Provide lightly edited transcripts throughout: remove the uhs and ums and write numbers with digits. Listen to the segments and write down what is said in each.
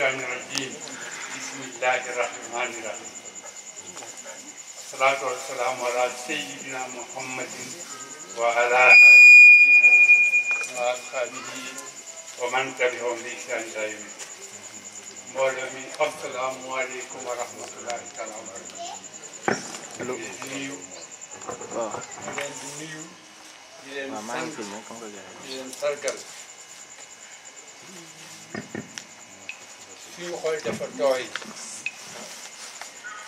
الرجيم بسم الله الرحمن الرحيم الصلاة والسلام على سيدنا محمد وعلى آله وأصحابه ومن تبعهم بإحسان إلى يوم الدين. السلام عليكم ورحمة الله تعالى وبركاته. suñu xool dafa tooy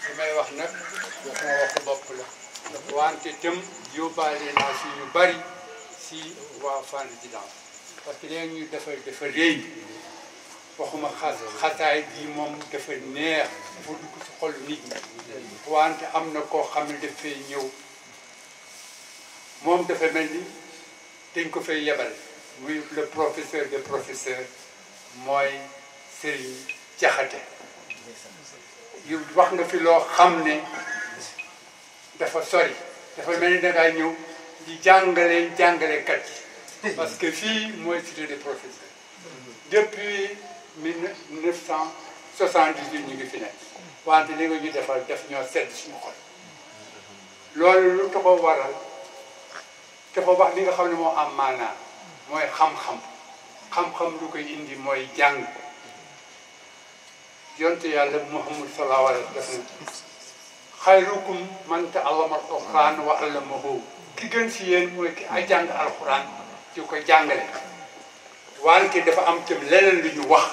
li may wax nag waxuma waxu bopp la wante itam yóbbaale naa suñu bari si waa Fann Djiddah parce que léegi ñu dafa réy waxuma xataay bii moom dafa neex dafa dugg si xolu nit ñi wante am na koo xam ne dafay ñëw moom dafa mel ni dañ ko fay yebal muy le professeur de professeur mooy Serigne Jaxate yow wax nga fi loo xam ne dafa sori dafa mel ni dangaa ñëw di jàngalekat yi parce que fii mooy cité des professeurs depuis 1978 ñu ngi fi nekk wante li nga ñu defal def ñoo sedd suñu xol loolu lu ko waral dafa wax li nga xam ne moo am maanaa mooy xam-xam lu koy indi mooy jàng yonte yàlla Muhammad sallallahu alayhi wa sallam xayrukum man ta'allama al-Qur'an wa 'allamahu ki gën si yéen mooy ki ay jàng alquran di ko jàngale wante dafa am tam leneen lu ñu wax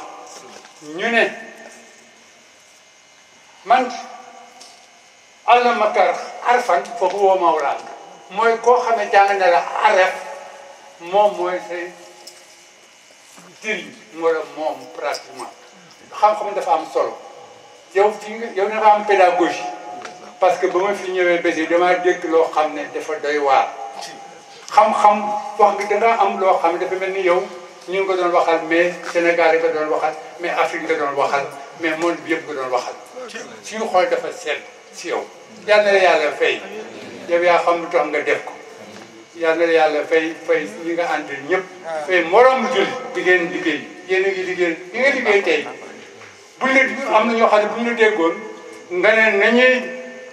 ñu ne man allamaka arfan fa huwa mawlaak mooy koo xam ne jàng na la araf moom mooy say sëriñ wala moom pratiquement xam-xam dafa am solo yow dafa am pédagogie parce que ba ma fi ñëwee bés yi damaa dégg loo xam ne dafa doy waar xam-xam wax nga dangaa am loo xam ne dafa mel ni yow ñu ngi ko doon waxal mais Sénégal nga doon waxal mais Afrique nga doon waxal mais monde bi yëpp nga doon waxal suñu xool dafa sedd si yow yal na la yàlla fay yow yaa xam lu tax nga def ko yal na la yàlla fay ñi nga àndal ñëpp fay moroom jul di ngeen liggéey yéen a ngi liggéey li nga liggéey tey buñ la am na ñoo xam ne buñ la déggoon nga ne nañuy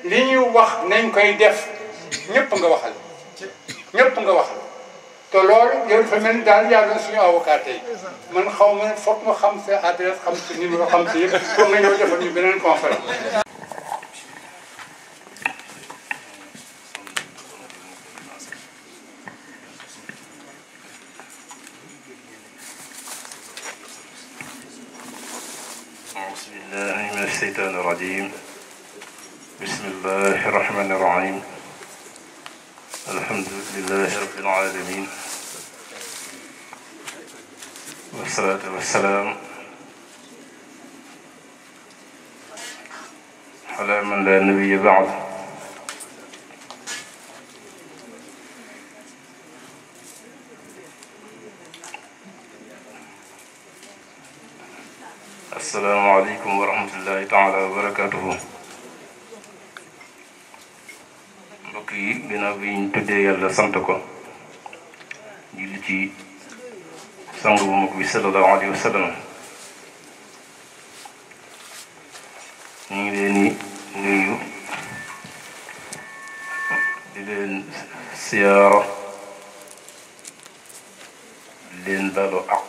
li ñuy wax nañ koy def ñëpp nga waxal te loolu yow dafa mel ni daal yaa doon suñu avocat tey man xaw ma foog ma xam sa adresse xam sa numéro xam sa yëpp foog nga ñëw defal ñu beneen conférence. أعوذ بالله من الشيطان الرجيم بسم الله الرحمن الرحيم الحمد لله رب العالمين والصلاة والسلام على من لا نبي بعد السلام عليكم ورحمة الله تعالى وبركاته mbokk yi ginnaaw bi ñu tuddee yàlla sant ko julli ci sang bu mag bi sallallahu alayhi wa sallam ñu ngi leen di nuyu di leen siyaara di leen balu àq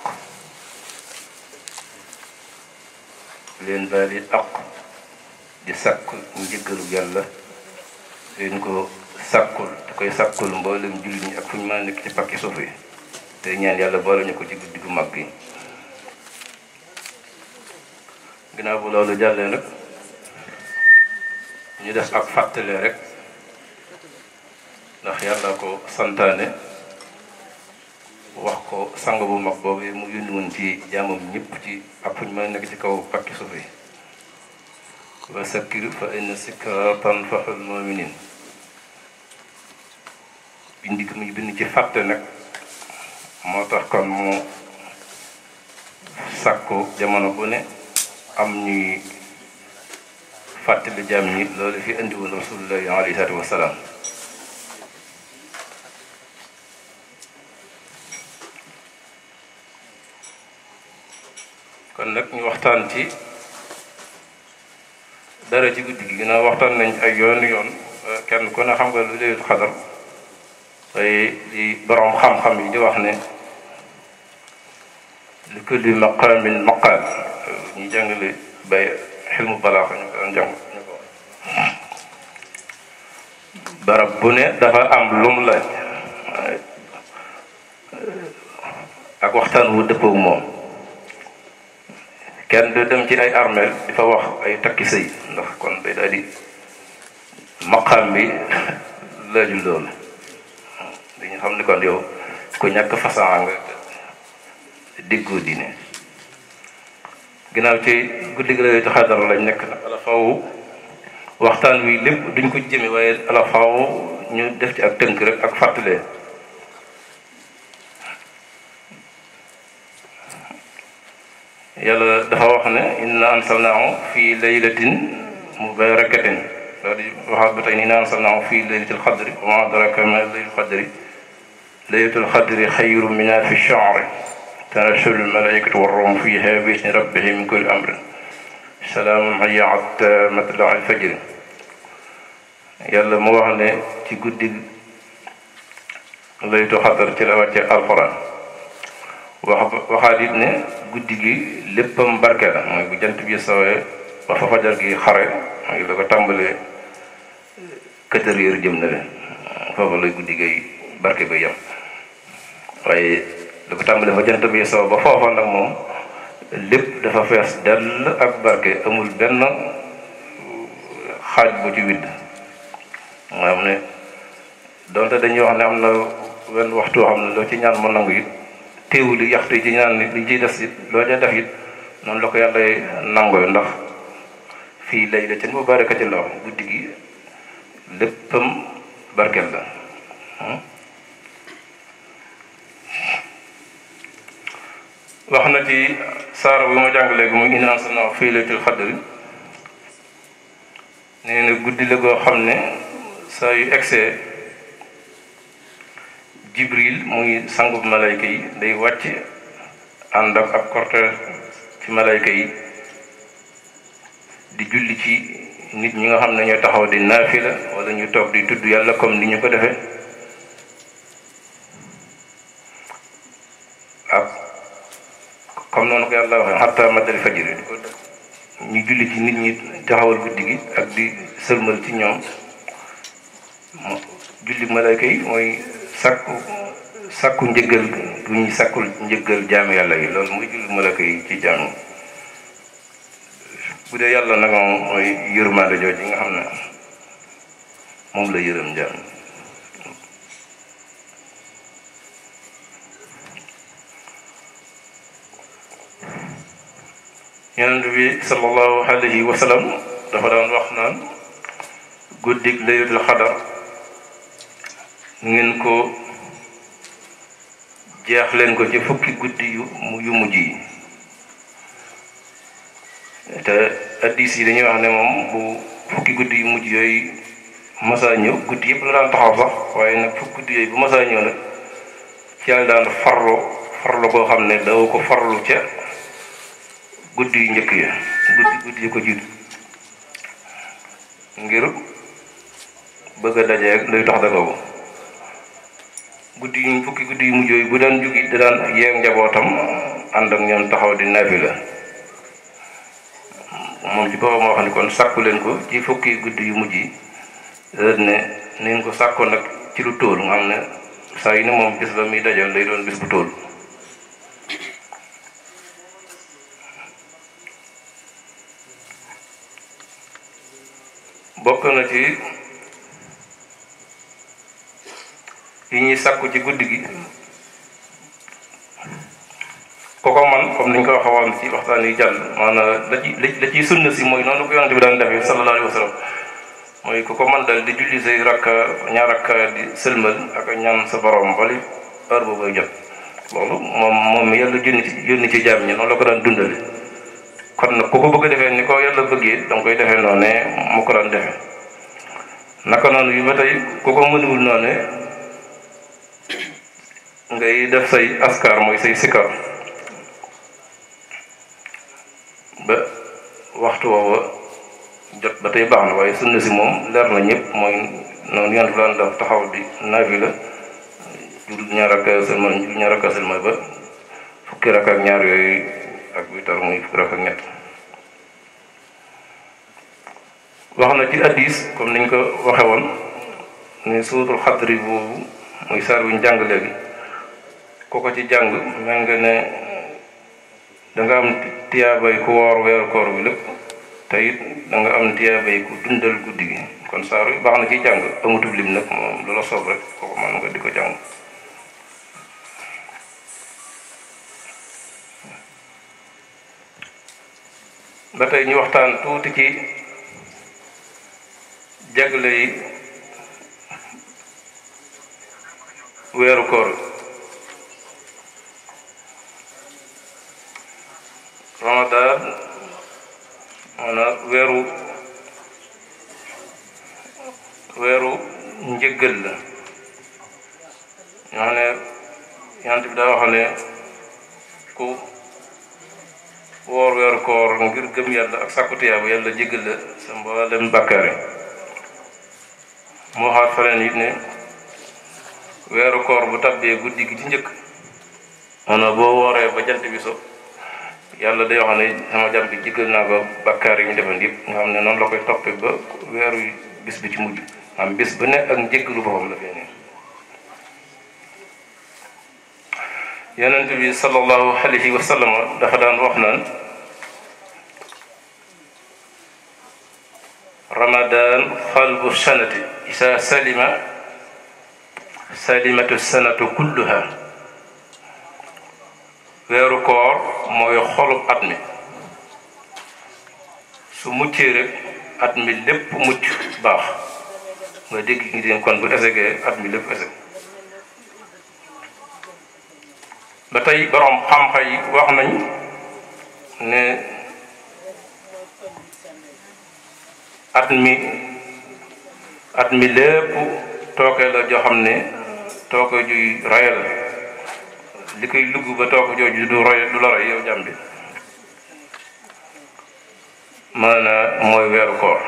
leen baali àq di sàkk njëggalu yàlla leen ko sàkkul te koy sàkkul mboolem jullit ñi ak fu ñu mën a nekk ci pakki suuf yi te ñaan yàlla boole ñu ko ci guddi gu mag gi ginnaaw bu loolu jàllee nag ñu def ak fàttale rek ndax yàlla ko santaane wax ko sang bu mag boobu mu yónni woon ci jaamam ñëpp ci ak fu ñu mën a nekk ci kaw pakki suuf yi wa sakkir fa inna zikraa tanfa'ul mu'miniin bindi ko muy bind ci fàtte nag moo tax kon mu sàkku jamono bu ne am ñuy fàttali jaam ñi loolu fi indi woon rasulullahi alayhi salaatu wa salaam kon bëggoon nag ñu waxtaan ci dara ci guddi gi ginnaaw waxtaan nañ ay yoon kenn ku ne xam nga lu laylatul xadar waaye di borom xam-xam yi di wax ne li kulli maqaamin maqaal ñu jàngale bay xilmu balaaxa ñu ko doon jàng ñu ko barab bu ne dafa am lum laaj ak waxtaan wu dëppoog moom kenn du dem ci ay armeel di fa wax ay takki sëy ndax kon day daal di maqaam bi laajul loolu dañu xam ni kon yow ku ñàkk façon nga diggoo diine ginnaaw ci guddi gi Laylatul Qadr lañ nekk nag ala faw waxtaan wi lépp duñ ko jëme waaye ala faw ñu def ci ak tënk rek ak fàttalee yàlla dafa wax ne inna ansalnaahu fi laylatin mubarakatin daal di waxaat ba tey inna ansalnaahu fi laylatil qadri wa ma adraka ma laylatul qadri laylatul qadri xayrun min alfi shahri tanazzalu al-malaa'ikatu war-ruuhu fiihaa bi-izni rabbihim min kulli amrin salaamun hiya hattaa matla'il fajri yàlla mu wax ne ci guddi laylatul qadr ci la wàcce alxuraan waxaat it ne guddi gi léppam barke la mooy bu jant bi sowee ba fa fajar gi xare mooy la ko tàmbalee 4 heures jëm na leen foofu lay guddi gi barke ba yem waaye la ko tàmbalee fa jant bi sow ba foofa nag moom lépp dafa fees dell ak barke amul benn xaaj bu ci widd nga xam ne donte dañuy wax ne am na wenn waxtu xam ne loo ci ñaan mu nangu it teewul yaxtu yi ci ñaan li ciy des it loo ca def it noonu la ko yàlla nangoo ndax fii laylatin mubarakatin la wax guddi gi léppam barkeel la wax na ci saara bi ma jàng léegi muy innaa anzalnaahu fii laylatil qadri nee na guddi la goo xam ne saa yu egsee Jibril muy sangub malayka yi day wàcc ànd ak ab cortège ci malayka yi di julli ci nit ñi nga xam ne ñoo taxaw di naafila wala ñu toog di tudd yàlla comme ni ñu ko defee ak comme noonu ko yàlla waxee hatta matla'il fajri di ko ñu julli ci nit ñi taxawal guddi gi ak di sëlmal ci ñoom julli malayka yi mooy sàkku njëggal bu ñuy sàkkul njëggal jaamu yàlla yi loolu muy julli malayka yi ci jaamu bu dee yàlla nag moom mooy yërmande jooju nga xam ne moom la yërëm jaam yonent bi sallallahu alayhi wa sallam dafa daan wax naan guddig laylatul qadar ngeen ko jeex leen ko ci fukki guddi yu mujj yi te hadiis yi dañuy wax ne moom bu fukki guddi yu mujj yooyu masaa ñëw guddi yëpp la daan taxaw sax waaye nag fukki guddi yooyu bu masaa ñëw nag ci yàlla daan farlu koo xam ne daw ko farlu ca guddi yu njëkk ya guddi yu ko jiitu ngir bëgg a dajee luy tax dagoobu fukki guddi yu mujj yooyu bu daan jugi da daan yeeg njabootam ànd ak ñoom taxaw di naafila moom ci boppam moo xam ne kon sàkku leen ko ci fukki guddi yu mujj yi ne neen ko sàkkoon nag ci lu tóol nga xam ne saa yi ne moom bis ba muy dajal lay doon bis bu tóol bokk na ci yi ñuy sàkku ci guddi gi ko man comme niñ ko waxoon ci waxtaan yi jàll maanaam la ciy sunna si mooy noonu ko yonante bi daan defee sallallahu alayhi wa sallam mooy ku ko man dal di julli say ñaar rakka di sëlmal ak ñaan sa borom bali heure boobu jot loolu moom yàlla yónni ci jaam ñi noonu la ko daan dundale kon nag ku ko bëgg a defee ni ko yàlla bëggee danga koy defee noonu mu ko daan defee naka noonu yu ba tey ku ko mënul noonu ngay def say askar mooy say sikar waxtu woowa jot ba tey baax na waaye sunna si moom leer na ñëpp mooy noonu yant bi daan def taxaw di naafila jul ñaar rakka sëlmal ba fukki rakk ak ñaar yooyu ak witar muy fukki rakk ak ñett. wax na ci hadiis comme niñ ko waxe woon ne suuratul xadri boobu muy saar wi ñu jàng léegi ku ko ci jàng mel nga ne danga am tiyaabay ku woor weeru koor bi lépp te it danga am tiyaabay ku dundal guddi gi kon saar wi baax na ci jàng amutub lim nag moom lu la soob rek kooku mën nga di ko jàng. ba tey ñu waxtaan tuuti ci jagle yi weeru koor Ramadan maanaam weeru njëggal la ñoo xam ne yant bi daa wax ne ku woor weeru koor ngir gëm yàlla ak sàkku tiyaabu yàlla jéggal la sa mboolem bàkkaar yi moo waxaat feneen it ne weeru koor bu tabbee guddi gi ci njëkk maanaam boo wooree ba jant bi so yàlla day wax ne sama jàmm bi jéggal naa ko bàkkaar yi ñu defoon yëpp nga xam ne noonu la koy toppee ba weeru bis bi ci mujj am bis bu ne ak njéggalu boppam la fee ne yonent bi sallallahu alayhi wa sallam dafa daan wax naan ramadan xalbu sanati isa salimatu sanatu kulluha weeru koor mooy xolub at mi su muccee rek at mi lépp mucc baax nga dégg ngi deen kon bu esegee at mi lépp eseg ba tey borom xam-xam yi wax nañ ne at mi lépp tooke la joo xam ne tooke juy roye la li koy lugg ba tooke jooju du la roy yow jàmm bi maanaam mooy weeru koor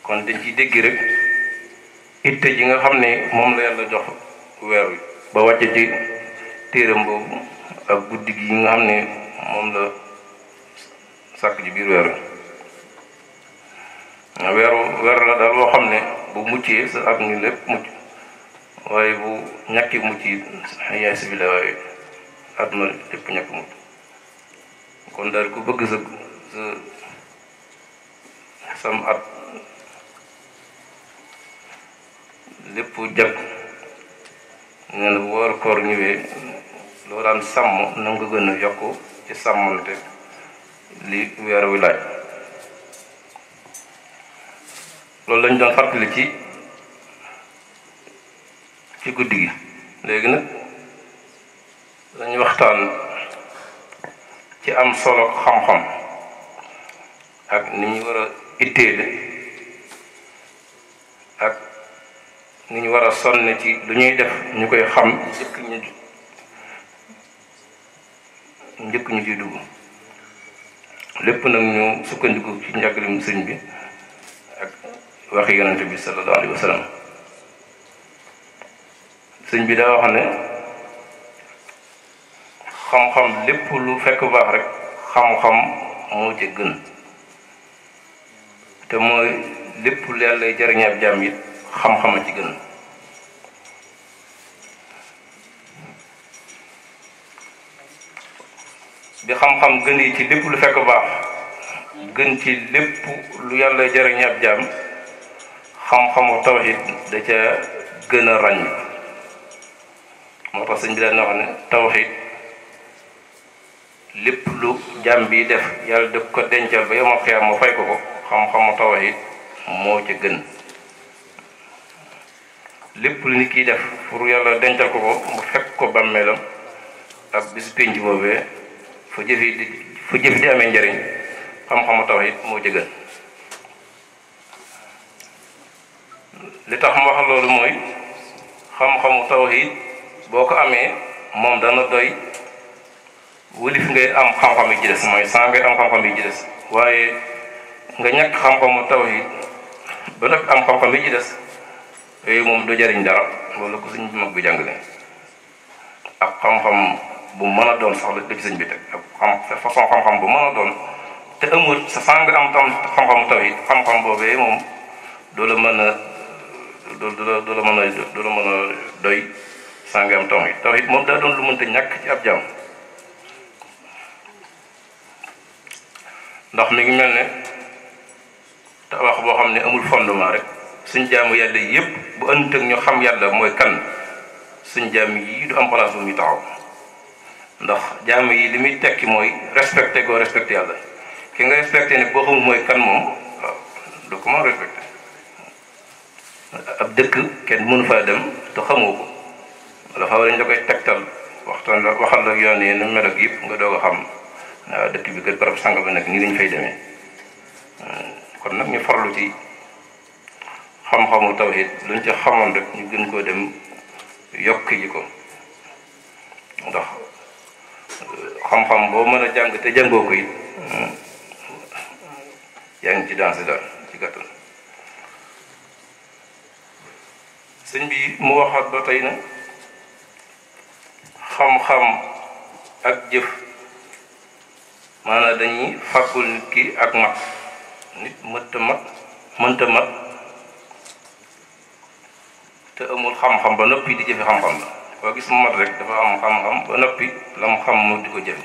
kon dañ ciy dégg rek itte ji nga xam ne moom la yàlla jox weer wi ba wàcce ci téeram boobu ak guddi gi nga xam ne moom la sàkk ci biir weer la daal boo xam ne bu muccee sa at mi lépp mucc waaye bu ñàkki mucc yi yaay si bi la waaye at ma lépp ñàkk mucc kon daal ku bëgg sam at lépp jag nee na bu war koor ñëwee loo daan sàmm na nga gën a yokk ci sàmmante li weer wi laaj loolu lañ doon fàttali ci guddi gi léegi nag dañu waxtaan ci am solo xam-xam ak ni ñu war a itteele ak ni ñu war a sonne ci lu ñuy def ñu koy xam njëkk ñu ciy dugg lépp nag ñu sukkandiku ci njàngalem sëñ bi ak waxi yonente bi sallallahu alayhi wa sallam sëñ bi daa wax ne xam-xam lépp lu fekk baax rek xam-xam moo ci gën te mooy lépp lu yàlla jariñ ab jaam it xam-xama ci gën bi xam-xam gën yi ci lépp lu fekk baax gën ci lépp lu yàlla jariñ ab jaam xam-xamu tawhid da ca gën a ràññ moo tax sëñ bi daan wax ne tawhid lépp lu jaam bi def yàlla def ko dencal ba yomal xiyaam mu fay ko ko xam-xamu tawhid moo ca gën lépp lu nit kiy def pour yàlla dencal ko ko mu fekk ko bàmmeelam ak bis pénc boobee fu jëf di amee njariñ xam-xamu tawhid moo ca gën li tax mu wax loolu mooy xam-xamu tawhid boo ko amee moom dana doy wëlif ngay am xam-xam yi ci des mooy sans ngay am xam-xam yi ci des waaye nga ñàkk xam-xamu tawhid ba nag am xam-xam yi ci des yooyu moom du jariñ dara loolu ko sëñ bi mag bi jàngale ak xam-xam bu mën a doon sax la ci sëñ bi teg ak façon xam-xam bu mën a doon te amul sa sans nga am tam xam-xamu tawhid xam-xam boobee moom doo la mën a doo la mën a doy sans nga am tawhid moom daa doon lu mënta ñàkk ci ab jaam ndax mi ngi mel ne tabax boo xam ne amul fondement rek suñ jaamu yàlla yépp bu ënt ak ñu xam yàlla mooy kan suñ jaam yi du am place bu muy taxaw ndax jaam yi li muy tekki mooy respecté goo respecté yàlla ki nga respecté ne boo xamul mooy kan moom waaw doo ko mën respecté ab dëkk kenn mënu faa dem te xamoo ko wala xaw dañ la koy tegtal waxal la yoon yi nu mel ak yëpp nga doog a xam waaw dëkk bi kër barab sàng ba nag nii lañ fay demee kon nag ñu farlu ci xam-xamu tawhid luñ ci xamoon rek ñu gën koo dem yokk ji ko ndax xam-xam boo mën a jàng te jàngoo ko it yaa ngi ci dansé daal ci gàttal sëñ bi mu waxaat ba tey na xam-xam ak jëf maanaam dañuy fàggul nit ki ak mat nit mënta mat te amul xam-xam ba noppi di jëfe xam-xam la koo gis mu mat rek dafa am xam-xam ba noppi la mu xam mu di ko jëfe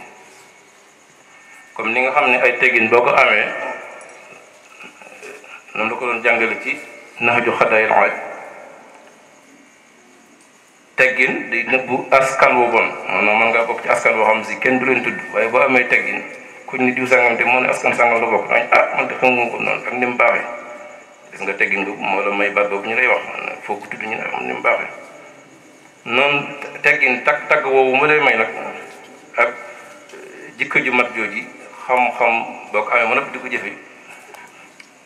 comme ni nga xam ne ay teggin boo ko amee noonu la ko doon jàngale ci Nahju Qadaa'il Haaj teggin di nëbbu askan wu bon maanaam mën ngaa bokk ci askan boo xam si kenn du leen tudd waaye boo amee teggin kuñ ni diw sangam te moo ne askan sangam la bokk dañ man de xamu ko noonu ak ni mu baaxee gis nga teggin nga moo la may baat boobu ñu lay wax foog tudd ñu ne am ni mu baaxee noonu teggin tagg woowu mu lay may nag ak jikko ju mat jooji xam-xam boo ko amee mën a di ko jëfe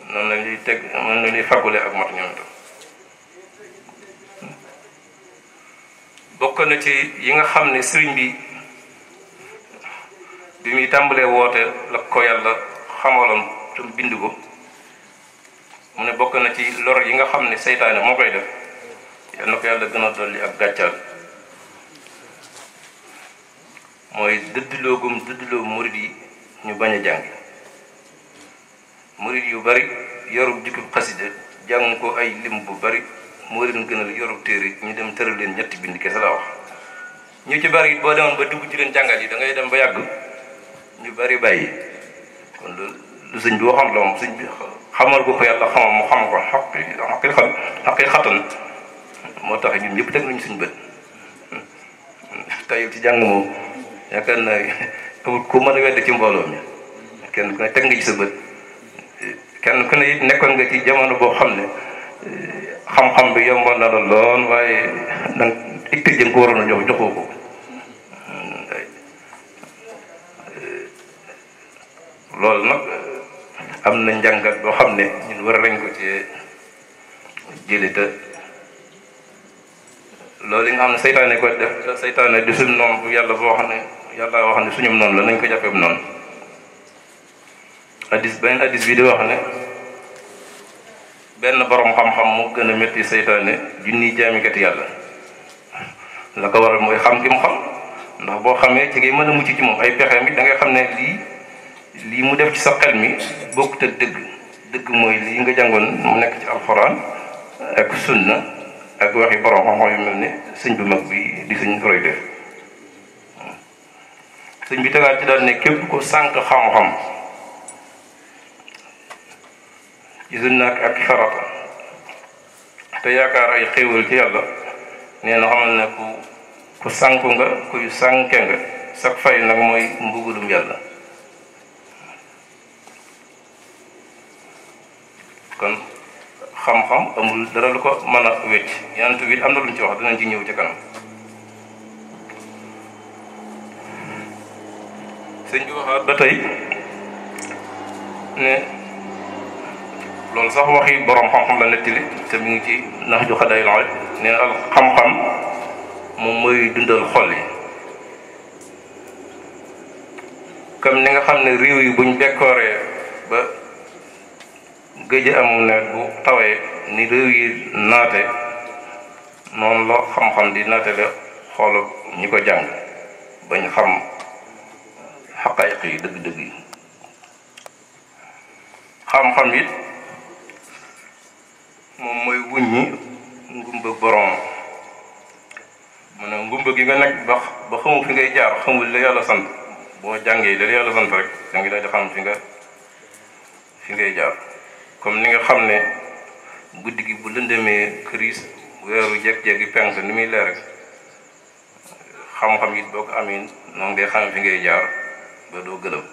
noonu la ñuy teg noonu la ñuy fàggule ak mat ñoom itam bokk na ci yi nga xam ne sëriñ bi bi muy tàmbalee woote la ko yàlla xamaloon te bind ko mu ne bokk na ci lor yi nga xam ne seytaane moo koy def yal na ko yàlla gën a dolli ak gàccal mooy dëddloo murid yi ñu bañ a jàng murid yu bari yorub jukkib xasida jàng ko ay lim bu bari moo leen gënal yorub téere ñu dem tëral leen ñetti bind kese la wax ñu ci bari boo demoon ba dugg ci leen jàngal yi da ngay dem ba yàgg ñu bari bàyyi kon lu sëñ bi waxoon la moom sëñ bi xamal ko yàlla xamal mu xam ko xaqiiqatan moo tax ñun ñëpp teg nañu suñu bët tey ci jàng moom yaakaar naa amul ku mën a wedd ci mbooloo mi kenn ku ne teg nga ci sa bët kenn ku ne it nekkoon nga ci jamono boo xam ne xam-xam bi yomboon na la lool waaye nag itte jëm ko waroon a jox joxoo ko loolu nag am na njàngat boo xam ne ñun war nañ ko ci jëli te loolu yi nga xam ne seytaane ko def seytaane di suñu noonu bu yàlla boo xam ne yàlla wax ne suñum noonu la nañ ko jàppeeb noonu beneen addis bi di wax ne benn borom xam-xam mu gën a métti seytaane junniy jaamikati yàlla la ko waral mooy xam gi mu xam ndax boo xamee ci ngay mën a mucc ci moom ay pexeem yi da ngay xam ne lii mu def ci sa xel mi bokkut ak dëgg mooy lii nga jàngoon mu nekk ci alxuraan ak sunna ak waxi borom xam-xam yu mel ne sëñ bu mag bi di sëñ Freud def sëñ bi tegaat ci daal ne képp ko sànq xam-xam ci sunna ak farata te yaakaar ay xéewal ci yàlla nee na xamal ne ku sànku nga kuy sànke nga sag fay nag mooy mbugulum yàlla kon xam-xam amul dara lu ko mën a wecc yanant bi am na lu ñu ci wax dinañ ci ñëw ci kanam sëñ bi waxaat ba tey ne loolu sax waxi borom xam-xam la nettali te mu ngi ci Nahju Qadaa'il Haaj nee na xam-xam moom mooy dundal xol yi comme ni nga xam ne réew yi buñ bekkooree ba gëj am ne bu tawee ni réew yi naate noonu la xam-xam di naate la xoolal ñi ko jàng bañ xam xaqaayiq yi dëgg-dëgg yi xam-xam it moom mooy wuññi ngumba borom maanaam ngumba gi nga nekk ba xamul fi ngay jaar xamul la yàlla sant boo jàngee la yàlla sant rek da ngi daal di xam fi ngay jaar comme ni nga xam ne guddi gi bu lëndëmee këriis weeru jeg-jegi penk ni muy leer rek xam-xam it boo ko amee noonu ngay xam fi ngay jaar ba doo gëlëm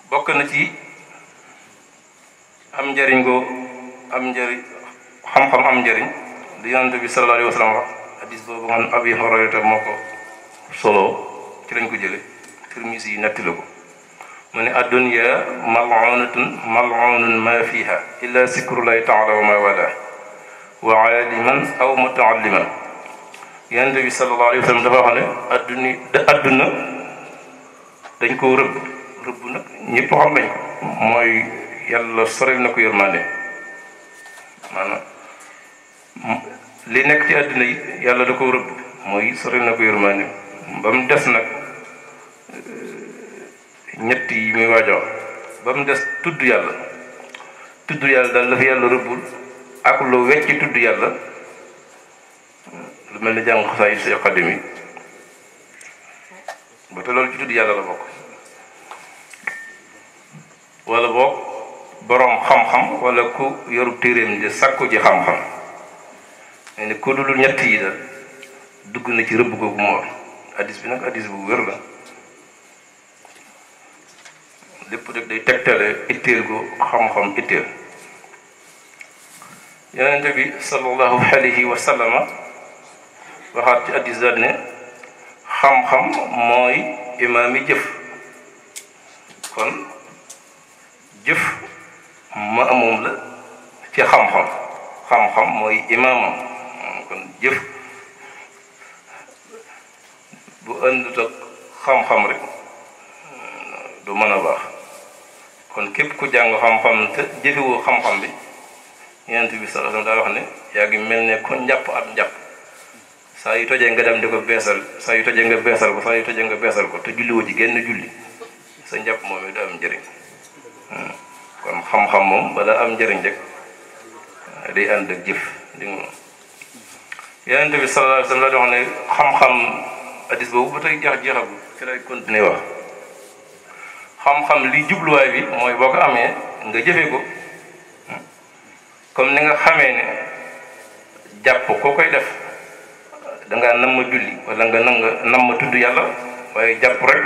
bokk na ci am njëriñ goo am njëriñ xam-xam am njëriñ li yonent bi sallallahu alayhi wa sallam wax hadis boobu nga xam Abi Hurayra moo ko solo ci lañ ko jële Tirmisi yi netti la ko mu ne addunya mal'unun ma fiha illa zikrullahi ta'ala wa ma wala wa aliman aw muta'alliman yonent bi sallallahu alayhi wa sallam dafa wax ne adduna dañ koo rëbb nag ñëpp xam nañ ko mooy yàlla soril na ko yërmande maanaam li nekk ci àddina yi yàlla da ko rëbb mooy soril na ko yërmande ba mu des nag ñett yi muy waajoo ba mu des tudd yàlla daal la fi yàlla rëbbul ak lu wecc tudd yàlla lu mel ni jàng xasaay si xadim yi ba te loolu ci tudd yàlla la bokk wala boog boroom xam-xam wala ku yorub téeréem di sakku ji xam-xam ne ni ku dul ñett yi daal dugg na ci rëbb googu mu wax hadis bi nag hadis bu wér la lépp rek day tegtale itteel gu xam-xam itteel yonente bi sallallahu alayhi wa sallama waxaat ci hadis daal ne xam-xam mooy imaami jëf kon jëf maamum la ci xam-xam mooy imaamam kon jëf bu àndut ak xam-xam rek du mën a baax kon képp ku jàng xam-xam te jëfewoo xam-xam bi Yonent bi sallallahu alayhi wa sallam daa wax ne yaa ngi mel ne ko njàpp ab njàpp saa yu tojee nga dem di ko beesal saa yu tojee nga beesal ko te julliwoo ci genn julli sa njàpp moom it du am njëriñ kon xam-xam moom bala am njëriñ rek day ànd ak jëf di nga Yonent bi sallallahu alayhi wa sallam daa wax ne xam-xam hadis boobu ba tey jeexagul ci lay continuer wax xam-xam li jubluwaay bi mooy boo ko amee nga jëfee ko comme ni nga xamee ne jàpp koo koy def dangaa nam ma julli wala nga nam ma tudd yàlla waaye jàpp rek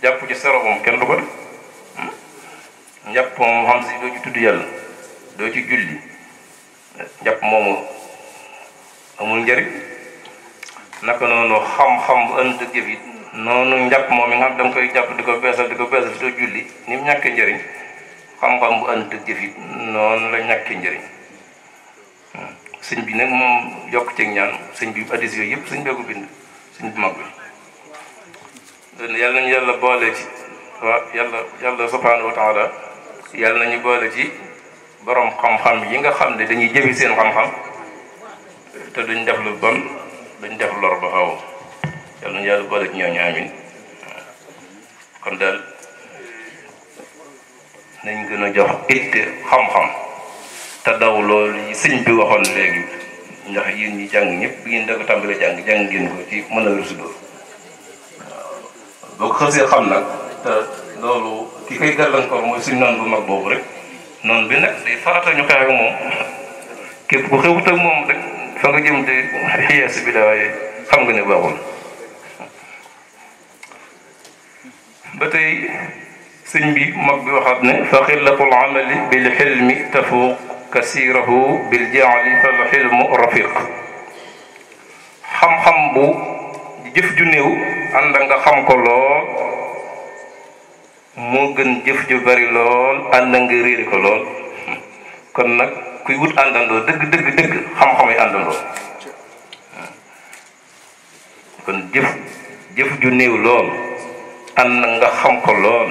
jàpp ci sero moom kenn du ko def njàpp moom xam si doo ci tudd yàlla doo ci julli njàpp moomu amul njëriñ naka noonu xam-xam bu ënd ak jëf it noonu njàpp moom mi nga xam da nga koy jàpp di ko beesal di doo julli ni mu ñàkkee njëriñ xam-xam bu ënd ak jëf it noonu la ñàkkee njëriñ sëñ bi nag moom yokk ci ñaan sëñ bi addis yooyu yëpp sëñ bee ko bind sëñ bu mag bi yàlla nañu yàlla boole ci waaw yàlla subhanahu wa taala yàlla nañu boole ci borom xam-xam yi nga xam ne dañuy jëfi seen xam-xam te duñ def lu bon duñ def lor ba xaw yàlla nañu yàlla boole ci ñooñu amin kon daal nañ gën a jox itte xam-xam te daw loolu yi sëñ bi waxoon léegi ndax yéen ñi jàng ñëpp bi ngeen da ko tàmbalee jàng ngeen ko ci mën a wér dóor boo ko xësee xam nag te loolu ki koy gàllankoor mooy suñ noonu bu mag boobu rek noonu bi nag day farata ñu xeex ak moom képp ku xewut ak moom rek fa nga jëm di xiyees bi daaye xam nga ne baaxul ba tey sëñ bi mag bi waxaat ne fa xillatul amali bil xilmi tafuuq kasirahu bil jaali fal xilmu rafiq xam-xam bu jëf ju néew ànd nga xam ko lool moo gën jëf ju bari lool ànd nga réeri ko lool kon nag kuy wut àndandoo dëgg xam-xam yi àndandoo kon jëf ju néew lool ànd nga xam ko lool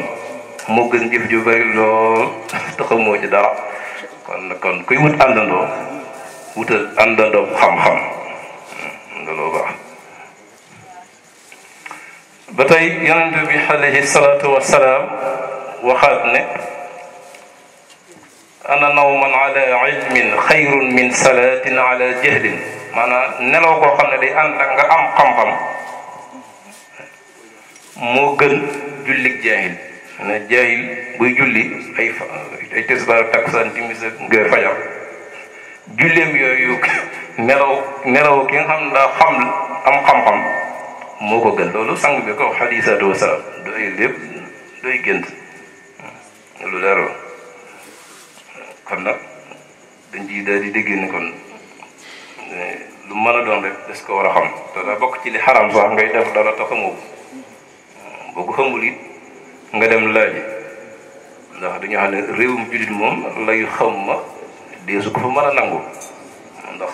moo gën jëf ju bari lool te xamoo ci dara kon kuy wut àndandoo wutal àndandoo xam-xam looloo baax. ba tey yonent bi alayhi salaatu wassalaam waxaat ne ana nawman ala ilmin xayrun min salaatin ala jahlin maanaam nelaw koo xam ne day ànd ak nga am xam-xam moo gën jullig jaahil ne jaahil buy julli ay tisbaar takkusaan timis ak fajar julleem yooyu nelaw ki nga xam ne daa am xam-xam moo ko gën loolu sang bi ko wax alayhi salaatu wasalaam doy lépp doy gént lu leer la kon nag dañ ciy daal di dégg ne kon lu mën a doon rek des ko war a xam te daa bokk ci li xaram sax ngay def dara te xamoo boo ko xamul it nga dem laaj ndax dañu xam ne réewum jullit moom lay xam ma dee su ko fa mën a nangu ndax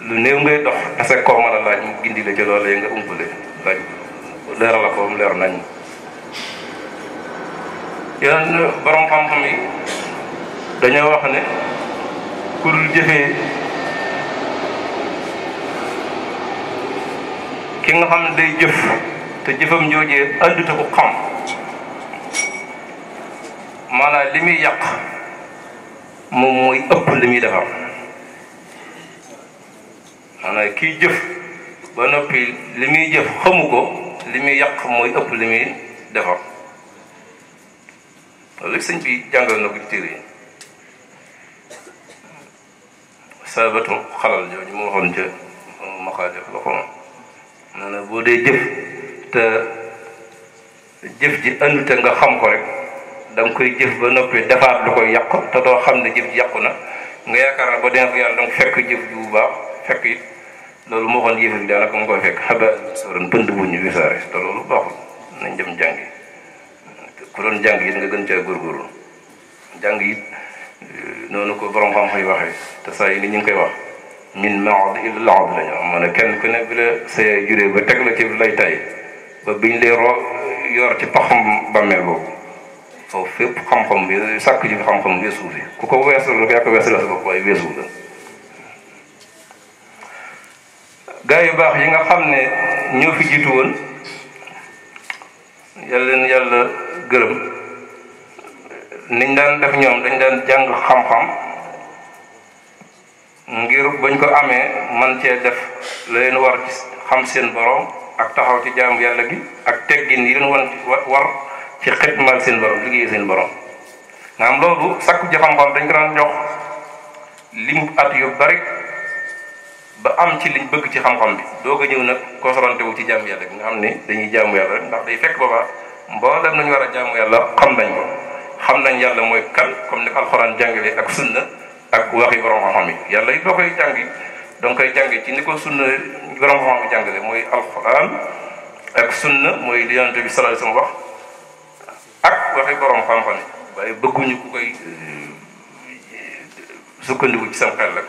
lu néew ngay dox tase koo mën a laaj mu gindi la ca loolee nga umpale laaj leeral la ko mu leer nañ yeneen borom xam-xam yi dañoo wax ne ku dul jëfee ki nga xam ne day jëf te jëfam joojee àndute ko xam maanaam li muy yàq moom mooy ëpp li muy defar maanaam kiy jëf ba noppi li muy jëf xamu ko li muy yàq mooy ëpp li muy defar loolu sëñ bi jàngal na ko ci téere yi sabatu xalal jooju mu waxoon ca maqaadef la xoma nee na boo dee jëf te jëf ji andute nga xam ko rek da nga koy jëf ba noppi defaat lu koy yàq te doo xam ne jëf ji yàqu na nga yaakaar na ba dina ko yàlla danga fekk jëf ji bu baax fekk it loolu moo xoon yëf yi daanaka mu koy fekk xaba soron pënd bu ñu wisaare te loolu baaxul nañ dem jàngi ku doon jàng it nga gën caa góorgóorlu jàng it noonu ko borom xam-xam yi waxee te saa yi ni ñu ngi koy wax min maad illa laad la ñu am ma ne kenn ku ne bi la say juree ba teg la ci lay tay ba biñ lay yor ci paxam bàmmeel boobu foofu fépp xam-xam bi sàkk ci xam-xam weesu fi ku ko weesu la yaa ko weesu la sa bopp waaye weesu la gaa yu baax yi nga xam ne ñoo fi jiitu woon yàlla leen yàlla gërëm niñ daan def ñoom dañ daan jàng xam-xam ngir bañ ko amee man cee def la leen war ci xam seen borom ak taxaw ci jaamu yàlla gi ak teggin yi leen war ci xidmal seen borom liggéey seen borom nga am loolu sakku ci xam-xam dañ ko daan jox limu at yu bari ba am ci liñ bëgg ci xam-xam bi doog a ñëw nag concentré wu ci jaamu yàlla gi nga xam ne dañuy jaamu yàlla rek ndax day fekk booba mboolem nañu war a jaamu yàlla xam nañ ko xam nañ yàlla mooy kan comme ni ko alxuraan jàngalee ak sunna ak waxi borom xam-xam yi yàlla it boo koy jàngi danga koy jàngi ci ni ko sunna borom xam-xam yi jàngale mooy alxuraan ak sunna mooy li Yonent bi sallallahu alayhi wasallam wax ak waxi borom xam-xam yi waaye bëgguñu ku koy sukkandiku ci sam xel rek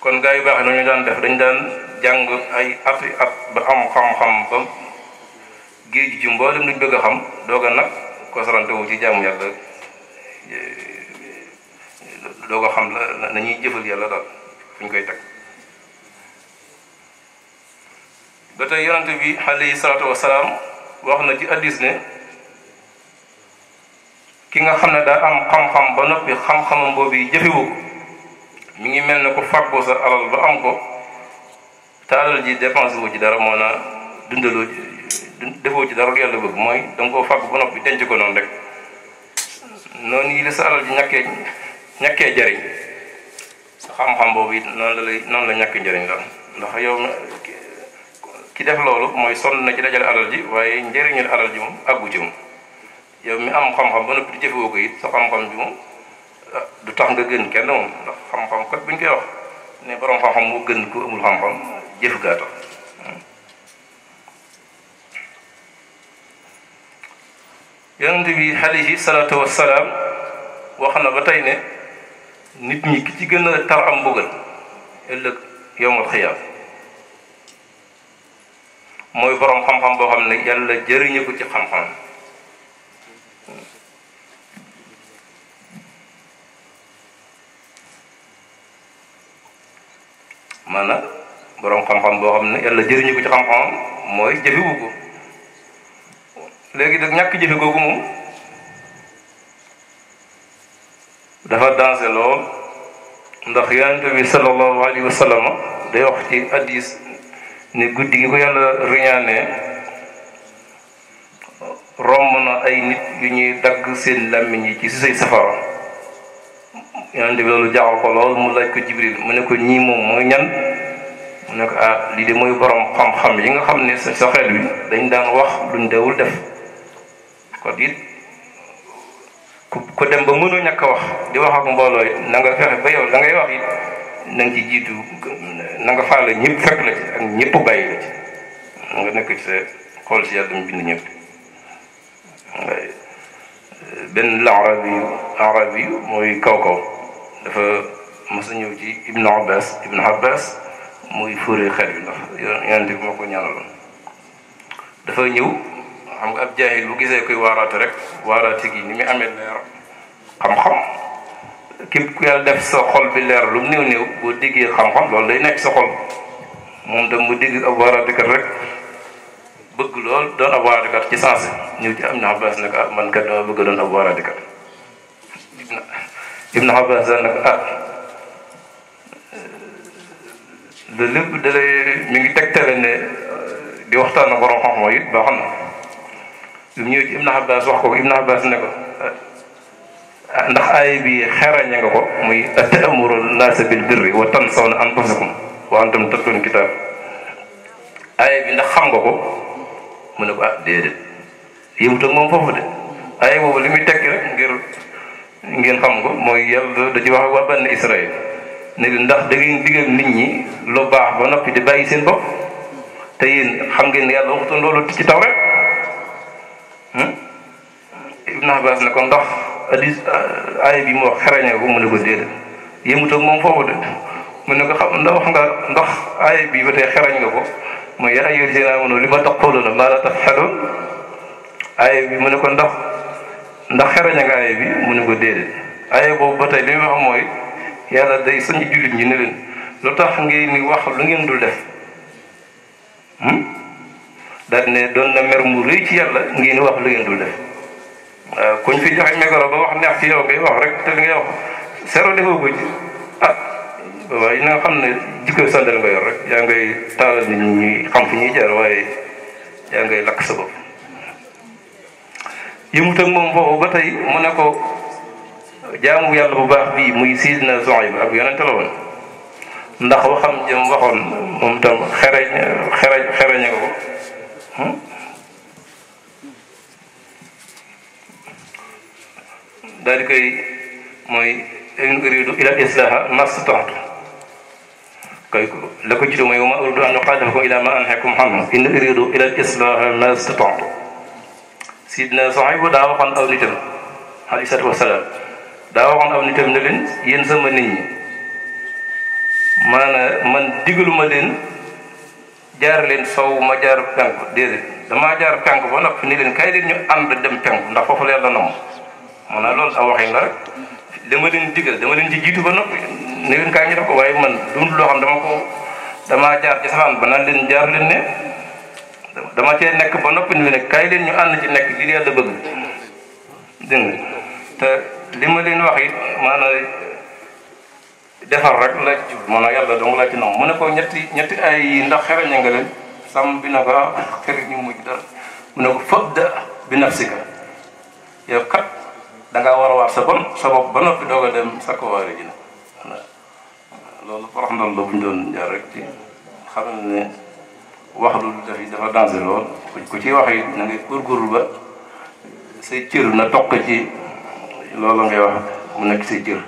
kon gaa yu baax nañu daan def dañ daan jàng ay ati at ba am xam-xam ba géej ci mboolem luñ bëgg a xam doog a nag concentré wu ci jaamu yàlla doog a xam la nañuy jëfal yàlla daal fu ñu koy teg ba tey yonante bi alayhi salaatu wasalaam wax na ci hadiis ne ki nga xam ne daa am xam-xam ba noppi xam-xamam boobu yi jëfewu ko mi ngi mel ne ko fàggoo sa alal ba am ko te alal ji dépense woo ci dara moo naa dundaloo defoo ci dara yàlla bëgg mooy danga koo fàgg ba noppi denc ko noonu rek noonu yi la sa alal ji ñàkkee jariñ sa xam-xam boobu it noonu la ñàkkee njariñ la ndax yow ki def loolu mooy sonn na ci dajale alal ji waaye njëriñul alal ji moom àggu ci moom yow mi am xam-xam ba noppi di jëfewoo ko it sa xam-xam bi moom du tax nga gën kenn moom ndax xam-xam kat buñ koy wax ne borom xam-xam moo gën ku amul xam-xam jëf gaa tax yonent bi alayhi salaatu wassalaam wax na ba tey ne nit ñi ki ci gën a tar am mbugal ëllëg yowmal xiyaam mooy borom xam-xam boo xam ne yàlla jëriñu ko ci xam-xam maanaam borom xam-xam boo xam ne yàlla jëriñu ko ci xam-xam mooy jëfewu ko léegi nag ñàkk jëfe googu moom dafa dansé lool ndax yonent bi sallallahu alayhi wa sallam day wax ci hadiis ne guddi gi ko yàlla riñaanee romb na ay nit yu ñuy dagg seen làmmiñ yi ci si say safara yonent bi loolu jaaxal ko lool mu laaj ko Jibril mu ne ko ñii moom mooy ñan mu ne ko lii de mooy borom xam-xam yi nga xam ne sa xel wi dañ daan wax luñ dewul def kon it ku dem ba mënoo ñàkk a wax di wax ak mbooloo it na nga fexe ba yow la ngay wax it na nga ci jiitu na nga faale ñëpp fekk la ci ak ñëpp bàyyi la ci nga nekk ci sa xool si yàlla mu bind ñëpp benn arabi mooy kaw dafa mos a ñëw ci Ibnu Abbas muy fóoree xel bi ndax yonent bi moo ko ñaanaloon dafa ñëw xam nga ab jaahil bu gisee koy waaraate rek waaraate gi ni muy amee leer xam-xam képp ku yàlla def sa xol bi leer lu mu néew boo déggee xam-xam loolu day nekk sa xol moom tam mu dégg ab waaraatekat rek bëgg lool doon ab waaraatekat ci sens ñëw ci Ibnu Abbas ne ko man kat dama bëgg doon ab waaraatekat Ibnu Abbas nag loolu lépp dalay mi ngi tegtale ne di waxtaan ak borom xam-xam it baax na lu ñëw ci Ibnu Abbas wax ko Ibnu Abbas ne ko ndax aaya bi xerañe nga ko muy ta'muru naasa bil birri wa tansawna anfusakum wa antum tatluna kitaab aaya bi ndax xam nga ko mu ne ko déedéet yëmut ak moom foofu de aaya boobu li muy tekki rek ngeen xam ko mooy yàlla da ci wax waa Bani Israël ne ndax da ngeen digal nit ñi lu baax ba noppi di bàyyi seen bopp te yéen xam ngeen ne yàlla waxutoon loolu ci taw rek Ibnu Abbas ne ko ndax hadis aaya bi mu wax xarañee ko mu ne ko déedéet yëmut ak moom foofu de mu ne ko xam ndax wax nga ndax aaya bi ba tey xarañ nga ko mooy yaa ayyuhal laziina aamanuu lima taquluuna maa laa taf'aluun aaya bi mu ne ko ndax xarañe nga aaya bi mu ne ko déedéet aaya boobu ba tey li muy wax mooy yàlla day sañu jullit ñi ne leen lu tax ngeen ni wax lu ngeen dul def daal ne doon na mer mu rëy ci yàlla ngeen wax lu ngeen dul def waaw kuñ fi joxe micro ba wax neex ci yow ngay wax rek te li ngay wax sero defoo ko ci waaye na nga xam ne jikko sandal nga yor rek yaa ngay taalal nit ñi xam fu ñuy jaar waaye yaa ngay lakk sa bopp yëmut ak moom foofu ba tey mu ne ko jaamu yàlla bu baax bii muy Sidna Suhayb ab yonente la woon ndax waxam jëm waxoon moom tam xereñ nga ko daal di koy mooy in uridu ila islaha mastata'tu koy la ko jiitu mooy wa ma uridu an uqaatilakum ila ma anhaakum anhu in uridu ila islaha mastata'tu Sidna Suhayb daa waxoon aw nitam alayhi salaatu wasalaam daa waxoon aw nitam ne leen yéen sama nit ñi maanaam man digaluma leen jaar leen sow ma jaar penku déedéet damaa jaar penku ba noppi ni leen kay leen ñu ànd dem penku ndax foofu la yàlla nam maanaam loolu aw waxin la rek dama leen digal dama leen ci jiitu ba noppi ne leen kaay ñu def ko waaye man dund loo xam damaa jaar ci safaan ba naan leen jaar leen ne dama cee nekk ba noppi ni leen kaay leen ñu ànd ci nekk li yàlla bëgg dégg nga te li ma leen wax it maanaam defar rek la ci maanaam yàlla dong la ci nam mu ne ko ñetti ay yi ndax xerañe nga leen sàmm bi na ko xëri ñu mujj dara mu ne ko fabda bi nafsika yow kat dangaa war a waat sa bopp ba noppi doog a dem sa ko waare ji na loolu forox ndol la bu ñu doon jaar rek ci xam ne wax lu dafa dansé lool ku ci wax yi na ngay góorgóorlu ba say cër na toq ci loolu ngay wax mu nekk say cër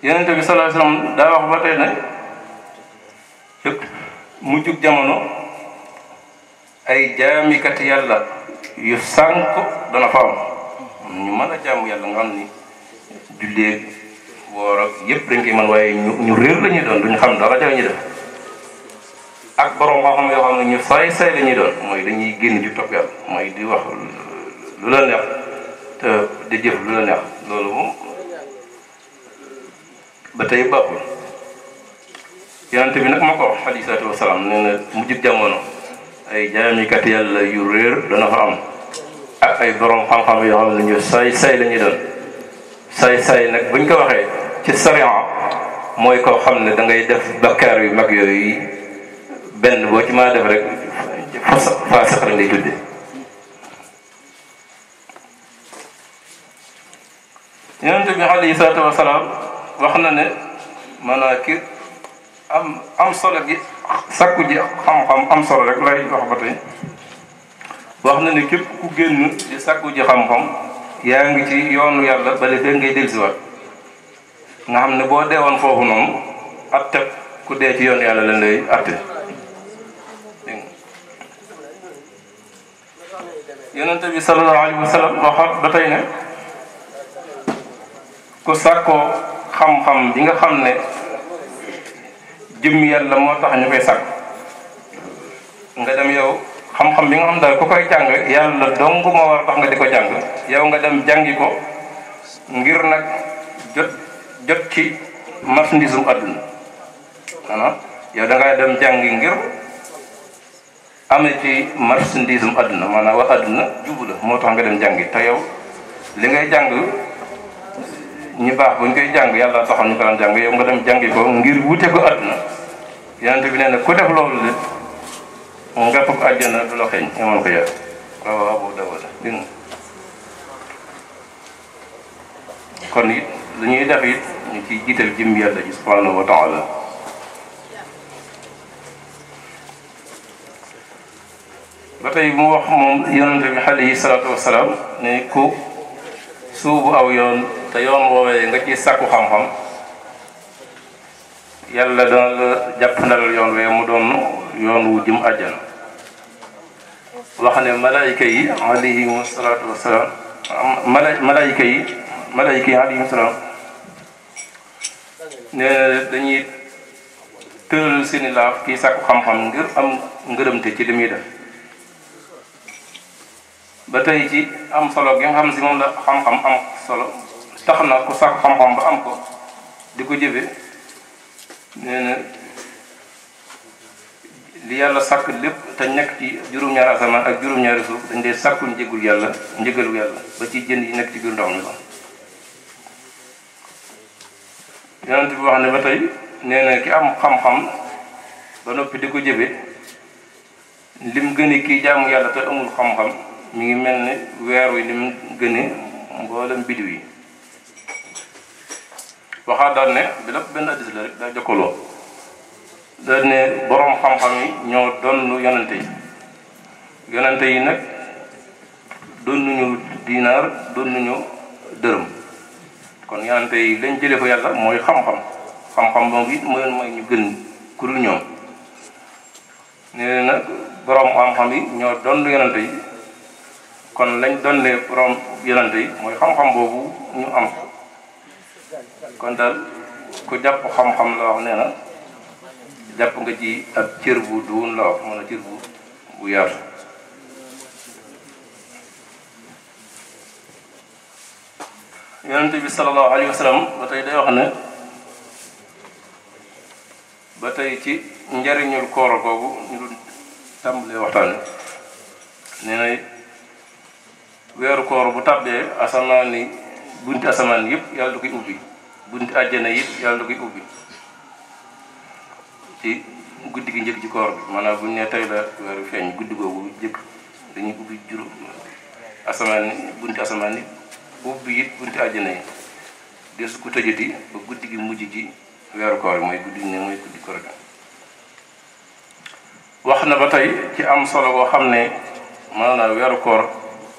Yonent bi sallallahu alayhi wasallam daa wax ba tey ne yëpp mujjug jamono ay jaamikat yàlla yu sànk dana fa am ñu mën a jaamu yàlla nga xam ni jullee woor ak yëpp dañ koy mën waaye ñu réer la ñuy doon duñu xam dara ca la ñuy def ak borom xam-xam yoo xam ne ñu say la ñuy doon mooy dañuy génn ci topp yàlla mooy di wax lu la neex te di jëf lu la neex loolu moom ba tey baaxul yonent bi nag moo ko wax alayhi salaatu wasalaam nee na mujjug jamono ay jaamikat yàlla yu réer dana fa am ak ay borom xam-xam yoo xam ne ñu say la ñuy doon say nag buñ ko waxee ci sariya mooy koo xam ne da ngay def bakkaar yu mag yooyu benn boo ci maa def rek faasiq la ngay tudde yonent bi alayhi salaatu wasalaam wax na ne maanaam ki am solo gi sakku ji xam-xam am solo rek lay wax ba tey wax na ne képp ku génn di sakku ji xam-xam yaa ngi ci yoonu yàlla bale dégg ngay dellusiwaat nga xam ne boo deewoon foofu noonu atte ku dee ci yoonu yàlla leen lay atte yonente bi sallallahu alayhi wa sallam waxaat ba tey ne ku sàkkoo xam-xam bi nga xam ne jëm yàlla moo tax ñu koy sàkk nga dem yow xam-xam bi nga xam daal ku koy jàng yàlla dong moo war tax nga di ko jàng yow nga dem jàngi ko ngir nag jot ci marchandise àdduna maanaam yow da ngay dem jàngi ngir amee ci marchandise àdduna maanaam wax àdduna jubu la moo tax nga dem jàngi te yow li ngay jàng ñi baax buñ koy jàng yàlla taxal ñu ko daan jàng yow nga dem jàngi ko ngir wute ko àdduna yonent bi nee na ku def loolu le nga fukk àjjana du la xeeñ amoon ko yàlla waaw Abu Dawud dégg nga kon it lu ñuy def it ñu ciy jiital jëm yàlla ji subhanahu wa taala ba tey mu wax moom yonent bi alayhi salaatu wasalaam ne ku suubu aw yoon te yoon woowee nga ci sàkku xam-xam yàlla dana la jàpp ndalal yoon wee mu doon yoon wu jëm àjjana wax ne malaayika yi alayhimu salaatu wasalaam malaayika yi alayhimu salaam nee na dañuy tëral seeni laaf kii sàkku xam-xam ngir am ngërëmte ci li muy def ba tey ci am solo gi nga xam si moom la xam-xam am solo tax na ku sàkku xam-xam ba am ko di ko jëfe nee na li yàlla sàkk lépp te nekk ci juróom-ñaari asamaan ak juróom-ñaari suuf dañ dee sàkku njëgalu yàlla ba ci jën yi nekk ci biir ndox mi la yonent bi wax ne ba tey nee na ki am xam-xam ba noppi di ko jëfe lim gëne kii jaamu yàlla te amul xam-xam mi ngi mel ne weer wi lim gëne mboolem bidiw yi waxaa daal ne bi lépp benn addis la rek daa jokkaloo daal ne boroom xam-xam yi ñoo donnu yonente yi nag donnuñu dinaar donnuñu dërëm kon yonente yi lañ jëlee fa yàlla mooy xam-xam moom it mooy ñu gën ku dul ñoom nee na boroom xam-xam yi ñoo donn yonente yi kon lañ donne boroom yonente yi mooy xam-xam boobu ñu am kon daal ku jàpp xam-xam la wax nee na jàpp nga ci ab cër bu duun la wax mën a cër bu yaatu yonente bi sallallahu alayhi wa sallam ba tey day wax ne ba tey ci njariñul koor googu ñu doon tàmbalee waxtaane nee na weeru koor bu tàbbee asamaan ni bunti asamaan yëpp yàlla du koy ubbi bunti àjjana yëpp yàlla du koy ubbi ci guddi gi njëkk ci koor bi maanaam bu ñu nee tey la weeru feeñ guddi googu jëkk dañuy ubbi juróom asamaan ni bunti asamaan ni ubbi it bunti àjjana yi des ku tëjati ba guddi gi mujj ci weeru koor bi mooy guddi koor gi wax na ba tey ci am solo boo xam ne maanaam weeru koor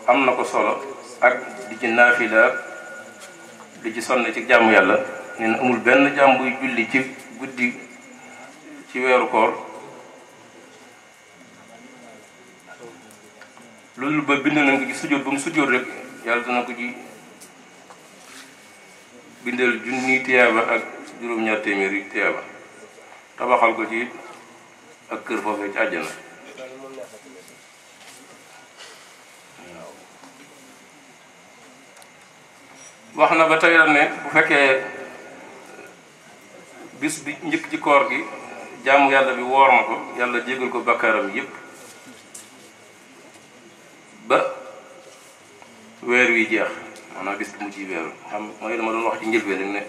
am na ko solo ak di ci naafila di ci sonn ci jàmm yàlla nee na amul benn jàmm buy julli ci guddi ci weeru koor loolu ba bind nañ ko ci sujjóot ba mu sujjóot rek yàlla dana ko ci bindal junni tiyaaba ak juróom-ñaar téeméeri tiyaaba tabaxal ko ci ak kër foofee ci àjjana. wax na ba tey ne bu fekkee bis bi njëkk ci koor gi jaamu yàlla bi woor na ko yàlla jégal ko bakkaaram yépp ba weer wi jeex maanaam bis bi mu ciy weeru xam mooy dama doon wax ci njëlbeen rek ne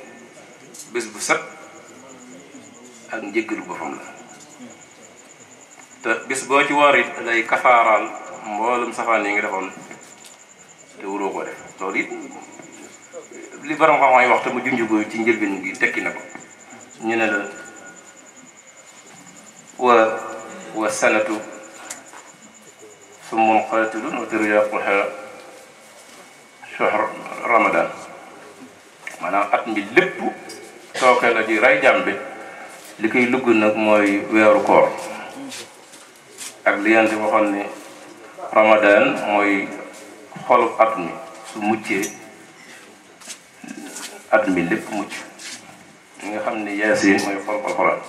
bés bu set ak njëggalu boppam la te bis boo ci woor it day kafaaraal mboolem safaan yi nga defoon te wuroo ko def loolu it li borom xam-xam yi wax te mu junj ko ci njëlbeen gi tekki na ko ñu ne la wa sanatu summun qatilun wa tiryaquha shahr ramadan maanaam at mi lépp tooke la di ray jàmm bi li koy lugg nag mooy weeru koor ak li yante waxoon ne ramadan mooy xolub at mi su muccee at mi lépp mucc li nga xam ne yaasin mooy xol alxuraan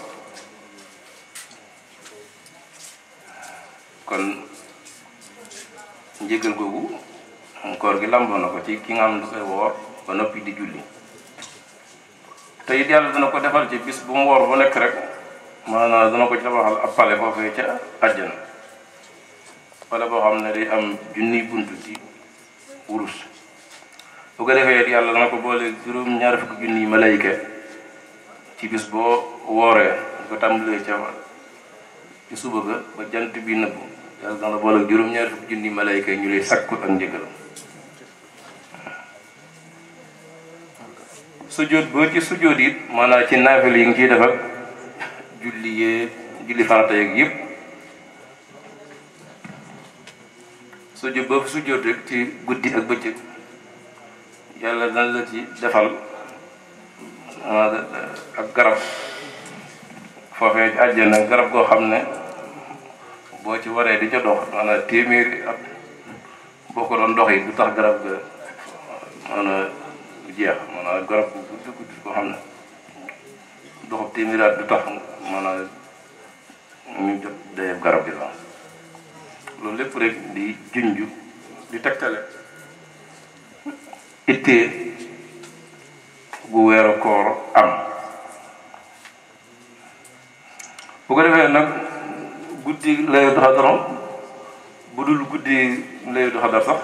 kon njëgal googu koor gi lamboo na ko ci ki nga xam ne du koy woor ba noppi di julli te it yàlla dana ko defal ci bis bu mu woor bu nekk rek maanaam dana ko ci tabaxal ab pale foofee ca àjjana pale boo xam ne day am junniy bunt ci wurus bu ko defee yàlla dana ko boole juróom-ñaar fukki junniy malayka ci bis boo wooree di ko tàmbalee ca ci suba ga ba jant bi nëbbu yàlla dana boole juróom-ñaar fukki junniy malayka ñu lay sakku ak njëgalam sujjóot boo ci sujjóot it maanaam ci naafil yi ngi ciy def ak julli farata yeeg yëpp sujjóot boo fi sujjóot rek ci guddi ak bëccëg yàlla dana la ci defal ak garab foofee ci àjjana garab goo xam ne boo ci waree di ca dox maanaam téeméeri at boo ko doon dox yi du tax garab ga maanaam jeex maanaam garab bu gudd koo xam ne doxub téeméeri at du tax maanaam ñu jot dayeb garab gi la loolu lépp rek di junju di tegtale ittee bu weeru koor am bu ko defee nag guddi laylatul qadr bu dul guddi laylatul qadr sax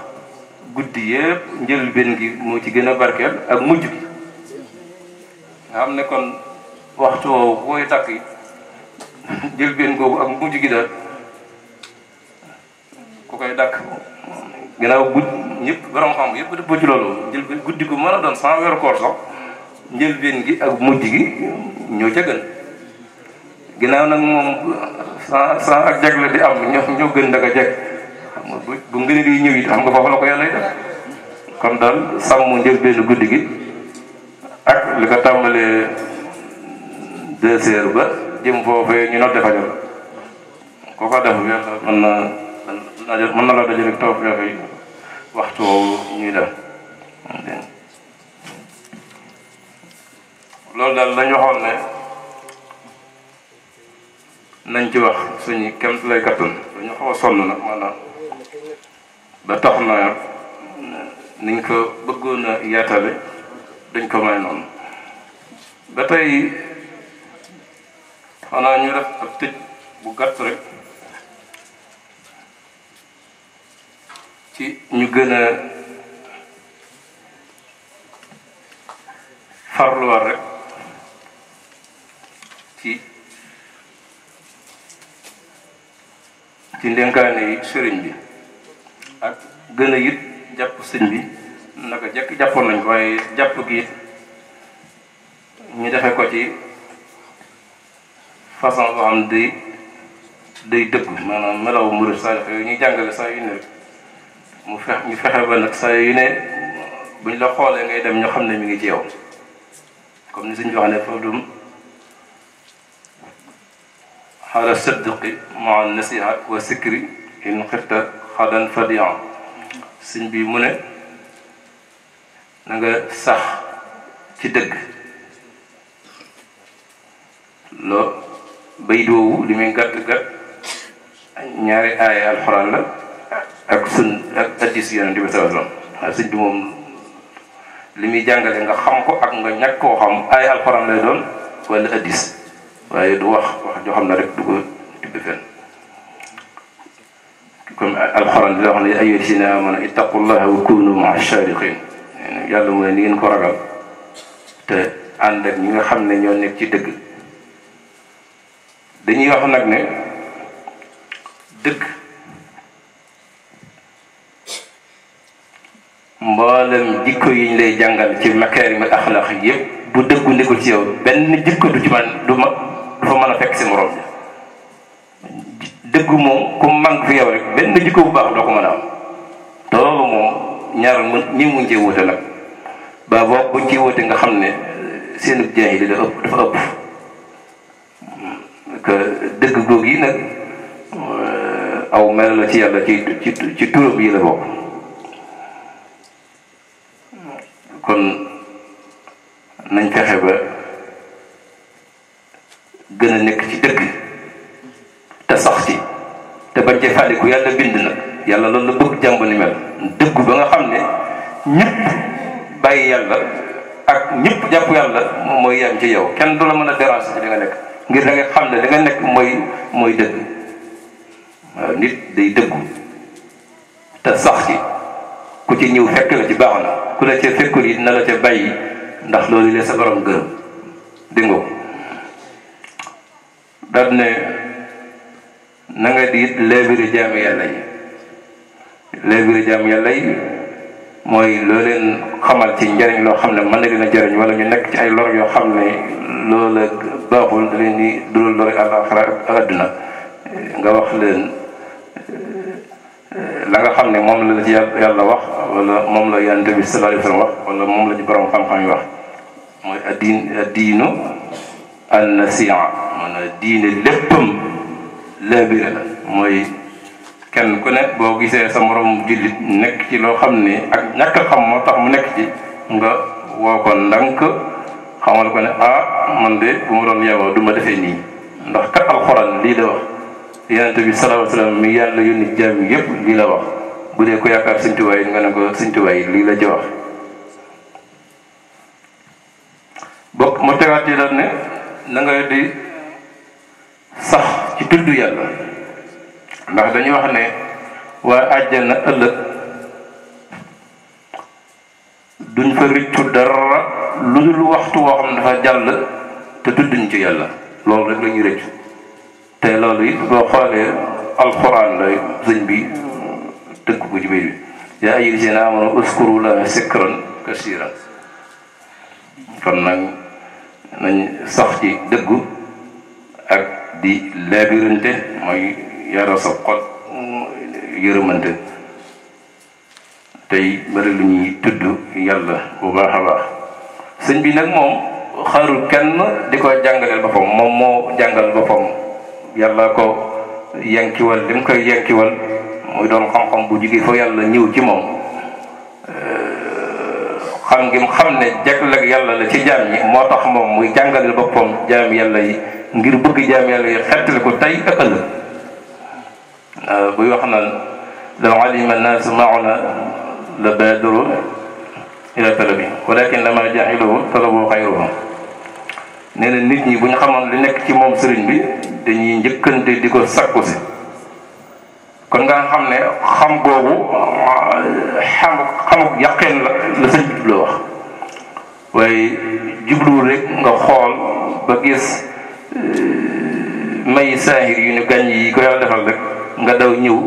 guddi yëpp njëlbéen gi moo ci gën a barkeel ak mujj gi nga xam ne kon waxtu woowu booy takk yi njëlbéen googu ak mujj gi daal ku koy dakk ginnaaw ñëpp borom xam yëpp dëppoo ci loolu njëlbéen guddi gu mën a doon sans weeru koor sax njëlbéen gi ak mujj gi ñoo ca gën ginnaaw nag moom sans ak jagle di am ñoo gën naka jeg xam nga bu ngeen di ñëw it xam nga foofu la ko yàlla def kon daal sàmm njëlbéenu guddi gi ak li ko tàmbalee 2 heures ba jëm foofee ñu nodde fajar koo ko def yàlla mën na la dajale rek toog yi waxtu woowu ñuy dem loolu daal lañu waxoon ne nañ ci wax suñu kem lay kattan dañu xaw a sonn nag maanaam ba tax na niñ ko bëggoon a yaatale dañ ko may noonu ba tey xanaa ñu def ak tëj bu gàtt rek ci ñu gën a farluwaat rek ci ndénkaane yi sëriñ bi ak gën a it jàpp sëñ bi naka jekk jàppoon nañ ko waaye jàpp gi ñu defe ko ci façon boo xam day dëgg maanaam melaw murid saa yooyu ñuy jàngale saa yu ne rek ñu fexe ba nag saa yu ne buñ la xoolee ngay dem ñoo xam ne mi ngi ci yow comme ni suñ bi wax ne fa dum xaala sidqi maa nasiha wa sikri in xirta xadan fadian suñ bi mu ne na nga sax ci dëgg loo bay doowu li muy gàtt gàtt ñaari aaya alxuraan la ak hadiis Yonent bi sallallahu alayhi wasallam waaw sëñ bi moom li muy jàngale nga xam ko ak nga ñàkk koo xam aaya alxuraan lay doon wala hadiis waaye du wax joo xam ne rek du ko tibb fenn comme alxuraan di la wax ne ayyuhal laziina aamanu ittaqullaha wa kuunu ma'a saadiqiin yàlla mu ne ni ngeen ko ragal te ànd ak ñi nga xam ne ñoo nekk ci dëgg dañuy wax nag ne dëgg mboolem jikko yi ñu lay jàngal ci makaarimul axlaaq yëpp bu dëggu ndikul ci yow benn jikko du ci man du fa mën a fekk si morom bi dëggu moom ku manque fi yow rek benn jikko bu baax doo ko mën a am te loolu moom ñaar ñi muñ cee wute nag ba boo buñ ciy wute nga xam ne seenu jaahil dafa ëpp que dëgg googu yi nag aw mel la ci yàlla ci turam yi la bokk kon nañ fexe ba gën a nekk ci dëgg te sax ci te bañ cee fàlliku yàlla bind nag yàlla loolu la bëgg jàmb ni mel dëggu ba nga xam ne ñëpp bàyyi yàlla ak ñëpp jàpp yàlla moom mooy yam ci yow kenn du la mën a déranger ci li nga nekk ngir da nga xam ne li nga nekk mooy dëgg waaw nit day dëggu te sax ci ku ci ñëw fekk la ci baax na ku la ca fekkul it na la ca bàyyi ndax loolu la sa borom gërëm dégg nga ko daal ne na nga di leebiri jaami yàlla yi leebiri jaami yàlla yi mooy loo leen xamal ci njariñ loo xam ne mën na leen a jariñ wala ñu nekk ci ay lor yoo xam ne loola baaxul da leen di dural lori àllaaxira ak àdduna nga wax leen la nga xam ne moom la ci yàlla wax wala moom la Yonent bi sallallahu alayhi wa sallam wax wala moom la ci borom xam-xam yi wax mooy addiinu an-nasiiha maanaam diine léppam laabire la mooy kenn ku ne boo gisee sa morom jullit nekk ci loo xam ne ak ñàkk a xam moo tax mu nekk ci nga woo ko ndànk xamal ko ne man de bu ma doon yeewoo du ma defee nii ndax kat alxuraan lii la wax Yonent bi sallallahu alayhi wa sallam mi yàlla yónni jaam yëpp lii la wax bu dee ko yaakaar Sëñ Tuubaa yi nga ne ko Sëñ Tuubaa yi lii la ci wax bokk mu tegaat yi daal ne na nga di sax ci tudd yàlla ndax dañuy wax ne waa àjjana ëllëg duñ fa rëccu dara lu dul waxtu woo xam ne dafa jàll te tudduñ ci yàlla loolu rek la ñuy rëccu te loolu it boo xoolee alxuraan la sëñ bi tënk ko ci biir bi yaa ayyuhal laziina aamanu uzkuru llaaha zikran kasiiran kon nag nañ sax ci dëggu ak di laabirante mooy yara sa xol yërëmante tey bari lu ñuy tudd yàlla bu baax a baax sëñ bi nag moom xaarul kenn di ko jàngaleel boppam moom moo jàngal boppam yàlla ko yankiwal li mu koy yankiwal muy doon xam-xam bu jógee fa yàlla ñëw ci moom xam ngi xam ne jagleeg yàlla la ci jaam ñi moo tax moom muy jàngaleel boppam jaam yàlla yi ngir bëgg jaam yàlla yi xettali ko tey ak ëllëg buy wax naan law alima annaasu mauna la baadaru ila talabi walakin lama jahiluhu talabu xayruhu nee na nit ñi bu ñu xamoon li nekk ci moom sëriñ bi dañuy njëkkante di ko sakku si kon nga xam ne xam googu xamuk yaqeen la sëñ bi la wax waaye jubluwul rek nga xool ba gis may saahir yu ñu gàññ yi ko yàlla defal rek nga daw ñëw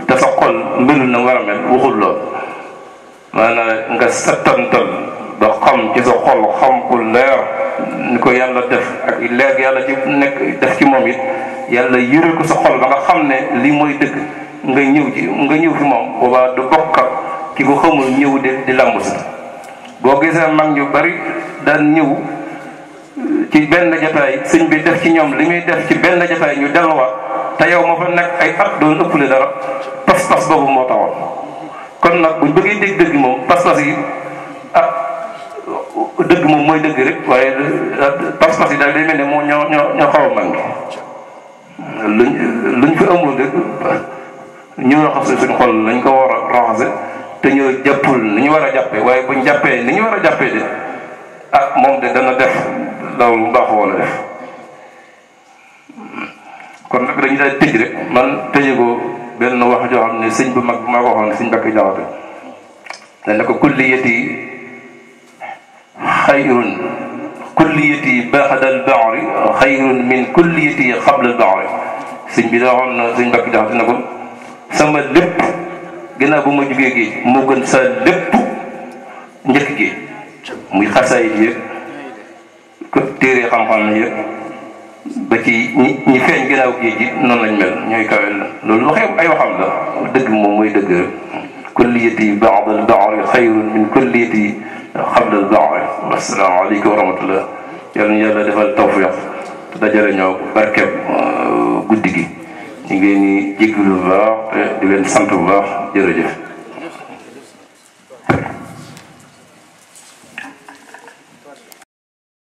te sa xol melul na war a mel waxul lool maanaam nga settantal ba xam ci sa xol xam ku leer ni ko yàlla def ak leer yàlla ci nekk def ci moom it yàlla yëral ko sa xol ba nga xam ne lii mooy dëgg nga ñëw fi moom boobaa du bokk ki ko xamul ñëw di lamb si boo gisee mag ñu bari daan ñëw ci benn jataay sëñ bi def ci ñoom li muy def ci benn jataay ñu delluwaat te yow ma fa nekk ay at doon ëppale dara pas-pas boobu moo taxoon kon nag buñ bëggee dégg dëgg moom pas-pas yi dëgg moom mooy dëgg rek waaye pas-pas yi daal day mel ne moo ñoo xaw a manqué luñ fi amul rek ñu raxas suñu xol lañ ko war a raxase te ñoo jàppul ni ñu war a jàppee waaye buñ jàppee ni ñu war a jàppee de moom de dana def loolu mu baax woon a def kon nag dañu daal tëj rek man tëje ko benn wax joo xam ne sëñ bu mag bu ma ko waxoon sëñ Mbàkke Jaxate dañ ne ko kulliyati xayrun kulliyati ba'dal ba'ri xayrun min kulliyati xablal ba'ri sëñ bi da waxoon na sëñ Mbàkke Jaxate ne ko sama lépp ginnaaw bu ma jugee géej moo gën sa lépp njëkk géej muy xasaayit yëpp ko téere xam-xam yëpp ba ci ñi feeñ ginnaaw géej gi noonu lañ mel ñooy kawel la loolu waxee ay waxam la dëgg moom mooy dëgg rek kulliyati ba'dal ba'ri xayrun min kulliyati xablal ba'ri assalaamu aleykum wa rahmatullah yàlla ñu yàlla defal tawfiq te dajale ñoo barkeb guddi gi ñu ngi leen di jégalu bu baax te di leen sant bu baax jërëjëf